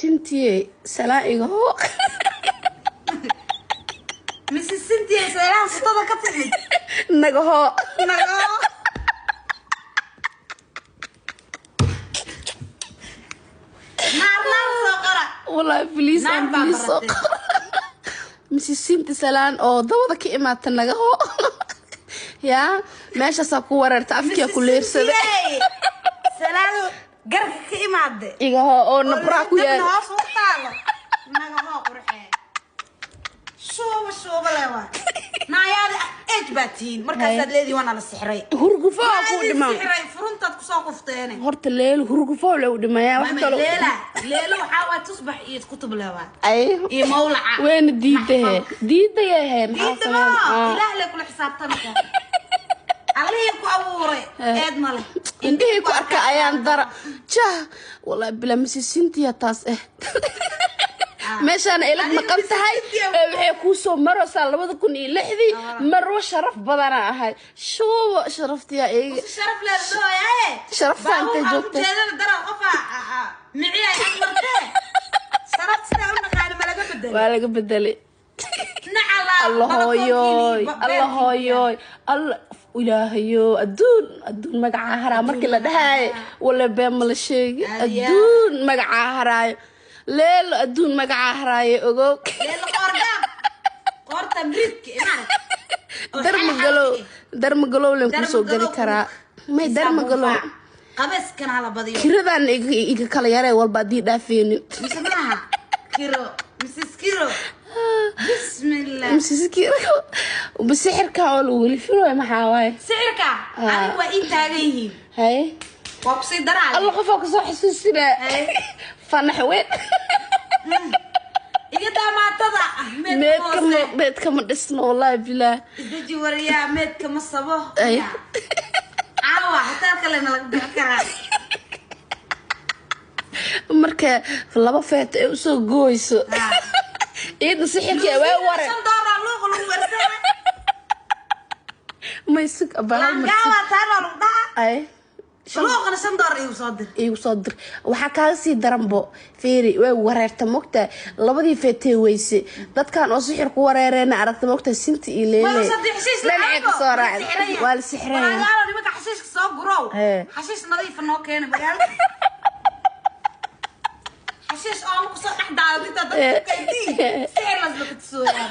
Sintiye salaan iga hoo. Mrs Cynthia, seelaha futada ka timid. Naga hoo. Nago. Naar naar soo qora. Wallahi please. Naar aan baa please soo baratay. qora. Mrs Sinti salaan oo dabada ka imaata naga hoo. Yaa meeshaasaa ku wareerta, afkiyaa ku leersada. Salaal garka ka imaade. Iga hoo oo nabraa ku yaal. Hoos u taalo. Naga hoo qurxee. Shuuba shuuba le waa. Naayaada eej baa tihiin markaasaad leedihi waana la sixray. Hurgufo waa kuu dhiman. Sixray furuntaad kusoo qufteene. Horta leel hurgufo le u dhimayaa wax kalo. Leela leelo waxaa waa tusbax iyo kutub le waa. Ay. Iyo mawlaca. Wayna diidahe, diidayahe, maxaa Diidda ma sameyn? ilaah le kula xisaabtamka. Allihii ku abuuray eed ma leh. Indhihii ku arka ayaan dara jah. Wallahi bila Mrs Cynthia taas eh meeshaana ilag maqan tahay. Cynthia. Ee waxay kuu soo maraysaa 2006-dii marwo sharaf badana ahay, shuubo sharaftiya iga. Sharaf leedahay. Sharafta intay joogtay. Jeedada darar qofa micii ay agmartee. Sharaf sidaa u naqaani ma laga bedelay? Waa laga bedelay. Nacala. Alla hooyoy, alla hooyoy, alla ilaahayo, adduun adduun magacaa haraa markii la dhahaayo, wala been ma la sheegi. Adiyaa. Adduun magacaa haraayo, leelo adduun magacaa haraayo, ogow. Leelo qoorgaab. Qoorta miridka imaarag. Darmagalow, darmagalow len kusoo geli karaa may darmagalow. Qabeeskana hala badiyo. Kiradan iga kala yaree walba haddii dhaafeenin. Mise maaha kiro Mrs Kiro. Bismillah. Mise kiro sixirka oo lagu weli firoy maxaa waaye? Sicirka adigu waa ii taagan yihiin. Haye. Waa kusii daraa. Alla qofaa kusoo xasuusinaa. Haye. Fanax weyn. Iga daamaatada meedka meedka ma hoose. Meedka ma dhisno, wallahi bilaah. Isdeji wariyaa, meedka ma sabo. Ay. Caawa hotel kalena laga bixi karaa. Marka laba feeto ay usoo gooyso ciidna sixirkii waa ware. $5 luuqa lagu wersana. May sug abaa. Laangaaba taana lagu dhaha. Ay. Luuqana $5 igu soo dir. Igu soo dir. Waxaa kaaga sii daranbo, fiiri, way wareerta mogtaa, labadii feetee weyse dadkan oo sixir ku wareereena aragta mogtaa, Sinti iyo Leele dhinacay kasoo raacda, waa la sixiraya. Walaalayaal, nimanka xashiishka soo gurow. Ee. Xashiish nadiifa noo keena magaalada, xashiish oo kusoo dhex daadinta dadka ku kaydiin sixir lasla ku tusooyaan.